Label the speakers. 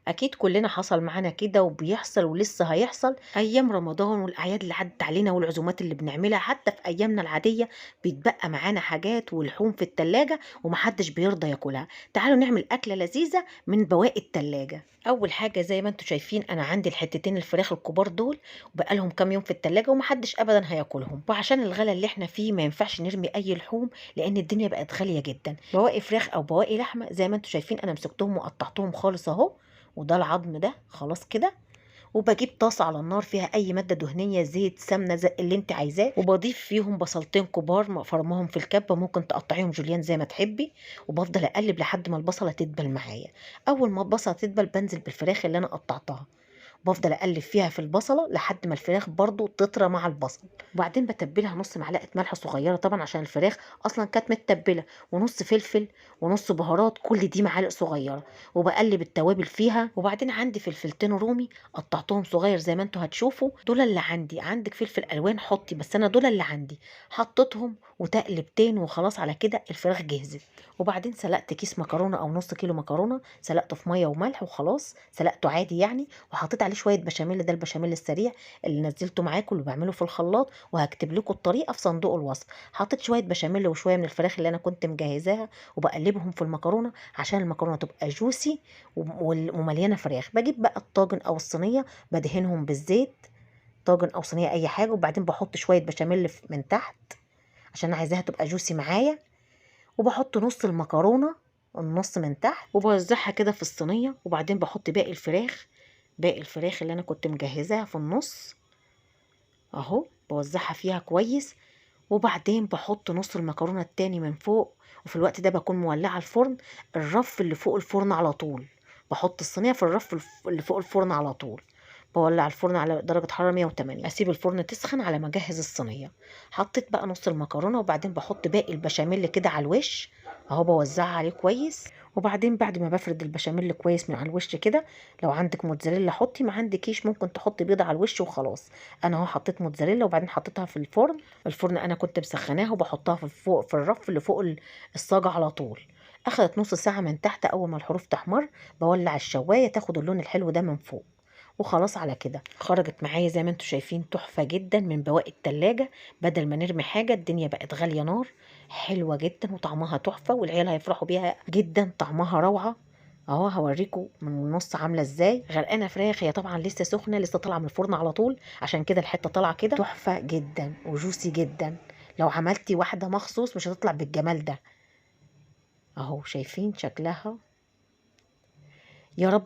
Speaker 1: أكيد كلنا حصل معانا كده وبيحصل ولسه هيحصل. أيام رمضان والأعياد اللي عدت علينا والعزومات اللي بنعملها حتى في أيامنا العادية بيتبقى معانا حاجات ولحوم في التلاجة ومحدش بيرضى ياكلها. تعالوا نعمل أكلة لذيذة من بواقي التلاجة. أول حاجة زي ما انتم شايفين أنا عندي الحتتين الفراخ الكبار دول وبقالهم كام يوم في التلاجة ومحدش أبدا هياكلهم، وعشان الغلا اللي احنا فيه ما ينفعش نرمي أي لحوم لأن الدنيا بقت غالية جدا. بواقي فراخ أو بواقي لحمة زي ما انتم شايفين أنا مسكتهم وقطعتهم خالص أهو، وده العظم ده خلاص كده. وبجيب طاسة على النار فيها أي مادة دهنية، زيت، سمنة، زي اللي انت عايزاه، وبضيف فيهم بصلتين كبار فرمهم في الكبة، ممكن تقطعيهم جوليان زي ما تحبي، وبفضل أقلب لحد ما البصلة تدبل معايا. أول ما البصلة تدبل بنزل بالفراخ اللي أنا قطعتها، بفضل اقلب فيها في البصله لحد ما الفراخ برضو تطرى مع البصل. وبعدين بتبلها نص معلقه ملح صغيرة طبعا عشان الفراخ اصلا كانت متبله، ونص فلفل ونص بهارات، كل دي معالق صغيرة، وبقلب التوابل فيها. وبعدين عندي فلفلتين رومي قطعتهم صغير زي ما انتوا هتشوفوا، دول اللي عندي. عندك فلفل الوان حطي، بس انا دول اللي عندي حطيتهم وتقلبتين وخلاص. على كده الفراخ جهزت. وبعدين سلقت كيس مكرونه او نص كيلو مكرونه، سلقته في مية وملح وخلاص، سلقته عادي يعني، وحطيت عليه شوية بشاميل. ده البشاميل السريع اللي نزلته معاكم اللي بعمله في الخلاط، وهكتب لكم الطريقة في صندوق الوصف. حطيت شوية بشاميل وشوية من الفراخ اللي انا كنت مجهزاها، وبقلبهم في المكرونه عشان المكرونه تبقى جوسي ومليانة فراخ. بجيب بقى الطاجن او الصينية بدهنهم بالزيت، طاجن او صينية اي حاجة، وبعدين بحط شوية بشاميل من تحت عشان انا عايزاها تبقى جوسي معايا، وبحط نص المكرونه النص من تحت وبوزعها كده في الصينية. وبعدين بحط باقي الفراخ اللي انا كنت مجهزاها في النص اهو، بوزعها فيها كويس. وبعدين بحط نص المكرونه التاني من فوق، وفي الوقت ده بكون مولعه الفرن، الرف اللي فوق الفرن على طول، بحط الصينية في الرف اللي فوق الفرن على طول. بولع الفرن على درجة حرارة 180، أسيب الفرن تسخن على ما أجهز الصينية. حطيت بقى نص المكرونة، وبعدين بحط باقي البشاميل كده على الوش أهو، بوزعها عليه كويس. وبعدين بعد ما بفرد البشاميل كويس من على الوش كده، لو عندك موتزاريلا حطي، ما عندكيش ممكن تحطي بيضة على الوش وخلاص. أنا أهو حطيت موتزاريلا وبعدين حطيتها في الفرن. الفرن أنا كنت مسخناها، وبحطها في فوق في الرف اللي فوق الصاجة على طول. أخدت نص ساعة من تحت، أول ما الحروف تحمر بولع الشواية تاخد اللون الحلو ده من فوق، وخلاص على كده. خرجت معايا زي ما انتم شايفين تحفة جدا من بواقي التلاجة. بدل ما نرمي حاجة، الدنيا بقت غالية نار، حلوة جدا وطعمها تحفة، والعيال هيفرحوا بيها جدا، طعمها روعة اهو. هوريكم من النص عاملة ازاي. غرقانة فراخ، هي طبعا لسه سخنة، لسه طالعة من الفرن على طول، عشان كده الحتة طالعة كده تحفة جدا وجوسي جدا. لو عملتي واحدة مخصوص مش هتطلع بالجمال ده اهو، شايفين شكلها. يا رب